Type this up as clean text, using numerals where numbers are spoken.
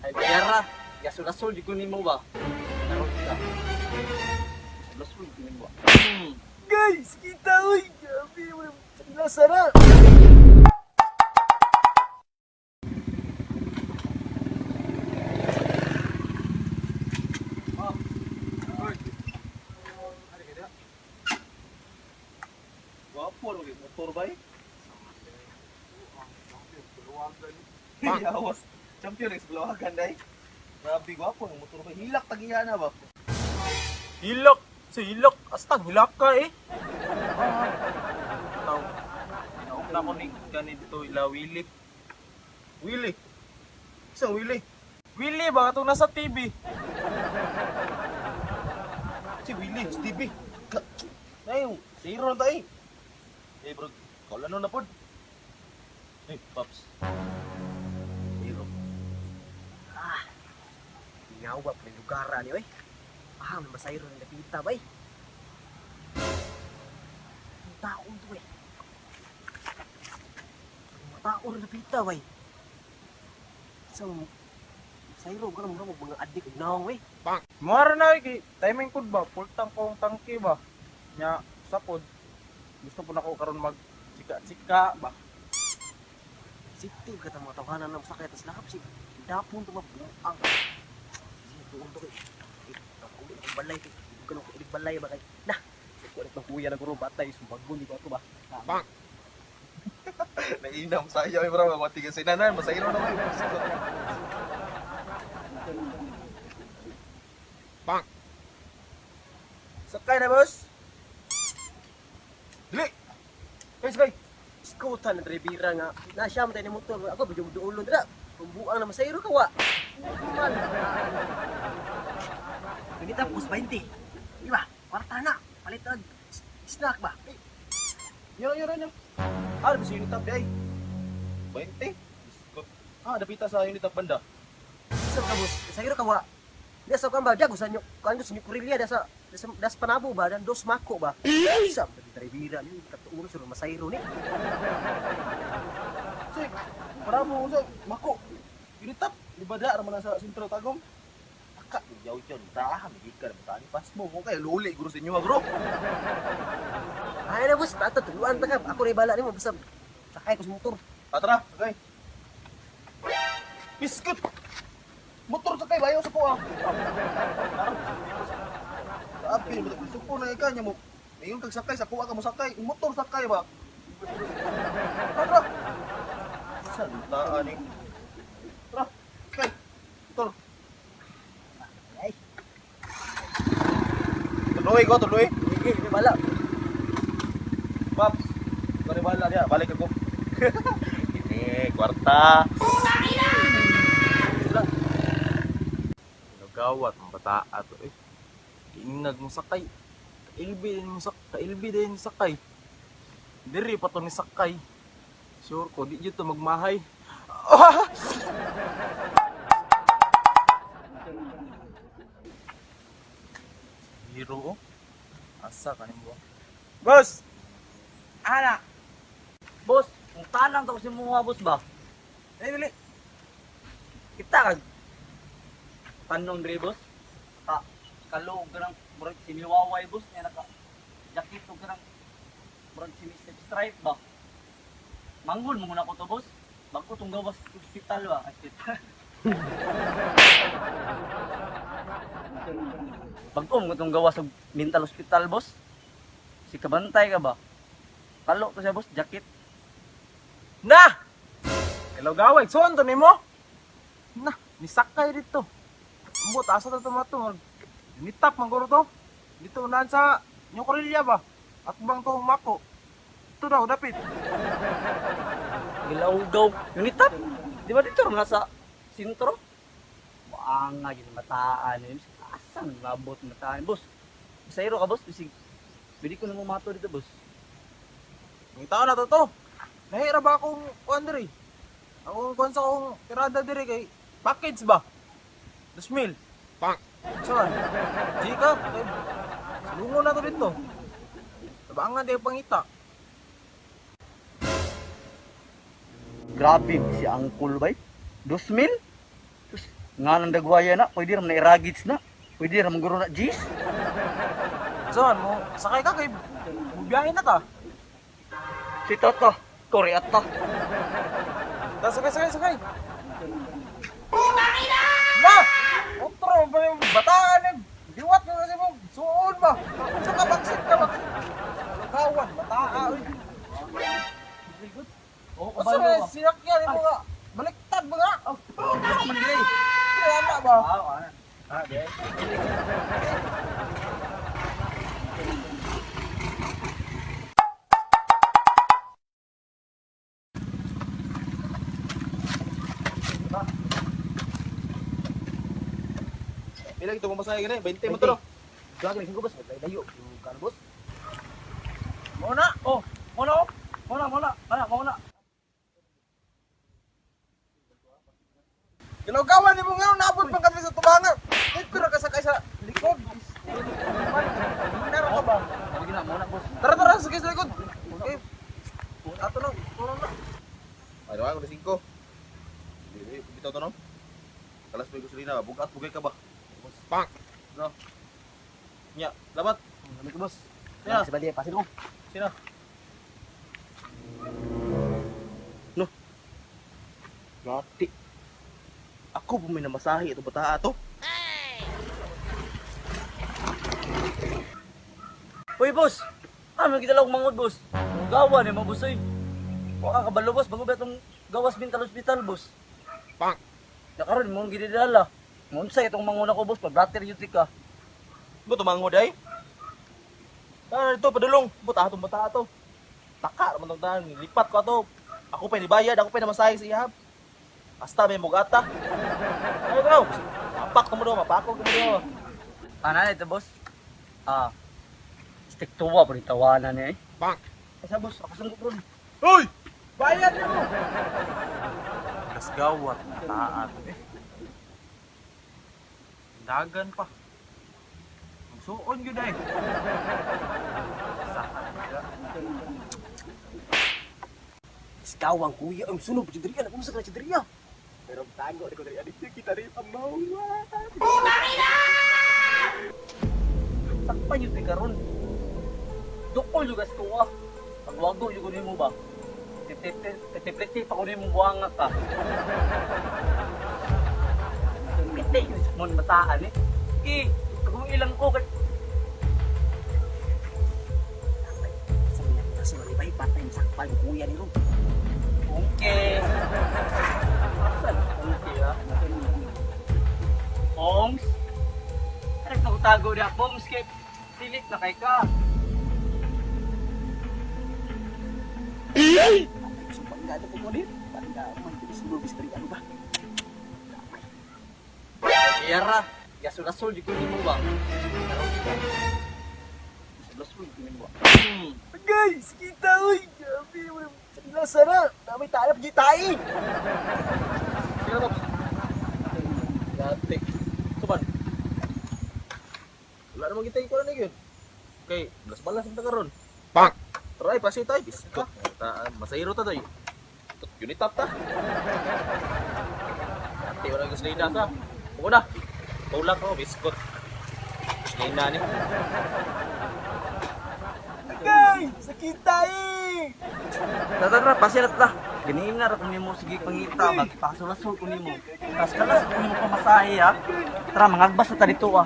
Ay, pera. Gasol-gasol, di ko nimo ba? Karon ka. Gasol, di ko nimo ba? Guys, kita oy. Grabe mo lasa na. Gwapo ro motor bay. Yawas. Champion is bulawagan day. Grabe gwapo ng motor bay. Hilak tagiya na ba? Hilak! Sa hilak! Astang, hilak ka eh! Taw. Naog na ko ni ganito ila Willie. Willie. Isang Willie. Willie ba katong nasa TV? Si Willie, si TV. Nay, zero na tayo. Eh bro, kaulano na pod. Eh, paps. Zero. Ingaw ba pa lugar ani oy. Ah, may masayro ng napita bay. Ang taon to eh. Ang tao rin napita bay. So, sayro ka na mura mga adik og naong eh. Muara na eh, kay timing pod ba? Full tank kong tangke ba? Nya, sa pod. Gusto po na ko karon mag chika-chika ba? Safety ka tang mga tawanan ng sakay tas lakap si dapon to mabuang. Sige, tuon to kay. Eh, ako akong balay kay. Ko nang ilig balay ba kay. Nah, ko na kuya na guro batay sumbagon di ko ato ba. Bang! Nainam sa iyo, bro. Matigas si nanay, masayro na kayo. Bang! Sakay na, boss. Dili. Guys, sakay. Skutan na dribira nga. Na siya man tayo ni motor. Ako bidyo duulon dira. Pambuang na masayro ka wa. Man. Ganita pus 20. Di ba? Kwarta na. Palit og snack ba? Eh, Yun, yun, yun. Ah, sa unit up, day. 20. Biskot. Ah, dapita sa unit up banda. Sa ka boss, sayro ka wa. Di sa kan ba jago sa nyo, kan sa nyo Korelia da sa das Panabo ba, dan dos Mako ba. Sa dribira ni katuon sa masayro ni. Sik, bravo, sa Mako. Unit up, di ba da, raman na sa sentro Tagum? Aka, yaw yun, taha, may ka na bataan pas mo. Kung kaya luli, guro sa inyo, ah, bro. Ay na boss, tato tuluan ta ka. Ako ray bala nimo basta sakay ko sa motor. Ah, tara, sakay. Biskot! Motor sakay, bayaw sa kuha. Grabe, suko na ikaw niya mo. Ngayon kag sakay, sa kuha ka mo sakay. Motor sakay ba? Tara, tara. Saltaan eh. Tara, sakay. Motor. Ay, Tuloy ko, tuloy. sige, may bala. Paps, bala niya, balik ako. Ini, kwarta. Lang. Nagawat ang bata ato eh. Kiinag mo sakay. Kailbi din mo sak kailbi din sakay. Diri pa to ni sakay. Sure ko di jud to magmahay. Ah! Hero oh. Asa kanin mo? Boss. Ana. Boss, kung tanang to si mga boss ba? Eh dili. Kita kag tanong dre boss. Ka kalog ka ng murag siniwaway boss niya naka jacket og ka ng murag sini stripe ba. Manghol mo na ko to boss. Bago tong gawas ospital ba? Ay, ospital. Bago mo tong gawas og mental hospital boss. Si kabantay ka ba? Kalo to siya boss, jacket. Na! Hello gaway, suon to nimo? Na, nisakay dito. Ambot asa ta tumato. Nitap man guro to. Dito naan sa New Corelia ba? At bang to mako. Ito daw dapit. Gilawgaw. Unitap. Di ba dito rin nasa sintro? Buanga yun mataan yun. Asan labot mataan? Boss, masayro ka boss? Bisig, pwede ko na mumato dito boss. Ang tao na to to. Nahira ba akong kuan diri? Akong kuan sa akong tirada diri kay package ba? 2,000. Pang. Saan? Di ka. Kay Salungon na to dito. Tabangan di pangita. Grabe si Uncle bay. 2,000? Sus, Nga nang dagwaya na, pwede ra man na iragits na. Pwede ra man guro na G's. Saan mo? Sakay ka kay bubiyahe na ta. Si Tata, kore at ta. Ta sakay sakay sakay. Na! Otro ba yung bataan eh? Liwat mo kasi mo. Suon ba? Sa ka baksit ka baksit. Kawan, bataa oy. Oh, Asa na sinakyan mo nga? Baliktad ba nga? Oh, man dili. Kaya ba? Ah, ah. Ah, di. Pila ito pamasahe gani? 20 mo to no. Gagawin ko boss, naglayo. Yung kan boss. Mo na. Oh, mo na oh. Mo na, mo na. Mo na, mo na. Ginagawa ni mo nga naabot pa kami sa tubangan. Dito ra ka sakay sa likod. Hinara ka ba? Sige na, mo na, boss. Tara tara sakay sa likod. Okay. Ato na, tulong na. Ay, nawa ko na 5. Dili, bitaw to no. Kalas may gasolina ba? Bugat bugay ka ba? Pak. No. Nya, labat. Kami ko boss. Sino? Si Balde, pasin ko. Sino? No. Lati. Ako po may namasahe ito bata ato. Uy, boss. Ah, may gidala akong mangod, boss. Gawa ni mo, boss, oy. Wa ka kabalo, boss. Bago ba itong gawas mental hospital, boss? Pak. Nakaroon mo ang gidala. Ngunsa itong manguna ko, boss. Pag-blatter yun ka. Mo tumango day. Tara dito padulong. Buta atong bata ato. Taka naman tong tahan. Lipat ko ato. Ako pa nibayad, ako pa namasahe sa ihap. Basta may mugata. Ay bro. Mapak ko mo do, mapako ko mo do. Ano na ito, boss? Ah, stick tuwa pa rin tawanan niya, eh. Pak. Asa, boss? Ako sungkot ron. Hoy! Bayad ni mo. Kasgawat taat eh. Dagan pa. Magsuon gyud ay. Sikawang kuya, ang sunog si Dria, nagumusa ka na si Dria. Pero tago ko Dria dito kita rin ang mawa. Takpan yun karon. Dukol yung gas tuwa. Pagwago yung kunin mo ba? Titipliti pa kunin mo buwanga ka. Piti yung mon mataan eh. Eh, kung ilang ko kay Sa mga kasi malibay patay sakpan kuya ni Ron. Ungke. Asan ungke ah? Pongs? Ano tago niya? Pongs kay silit na kay ka. Patay ko sa bangga ko din. Bangga man kini sunog si Dria ano ba? Iyara, gasul-gasol di ko ni mo ba? Gasul-gasol di ko ni mo ba? Hmm. Guys, kita oy. Grabe mo. Sa sana, namay talap gitai. Sino ba? Lati. Tuban. Wala namang kita ikuan na yun. Okay, balas-balas ang karon. Pak. Try pasi tayo. Biskot. Ta masayro ta tayo. Unit up ta. Lati wala gasolina ta. Una. Tulak ko biskot. Gasolina ni. Guys, sakita eh. Tara, tara, pasya na ta. Ganiin na ra kung nimo sige pangita ba, pasul-asul ko nimo. Tas kalas ko nimo pamasahe ha. Tara, mangagbas na ta dito ah.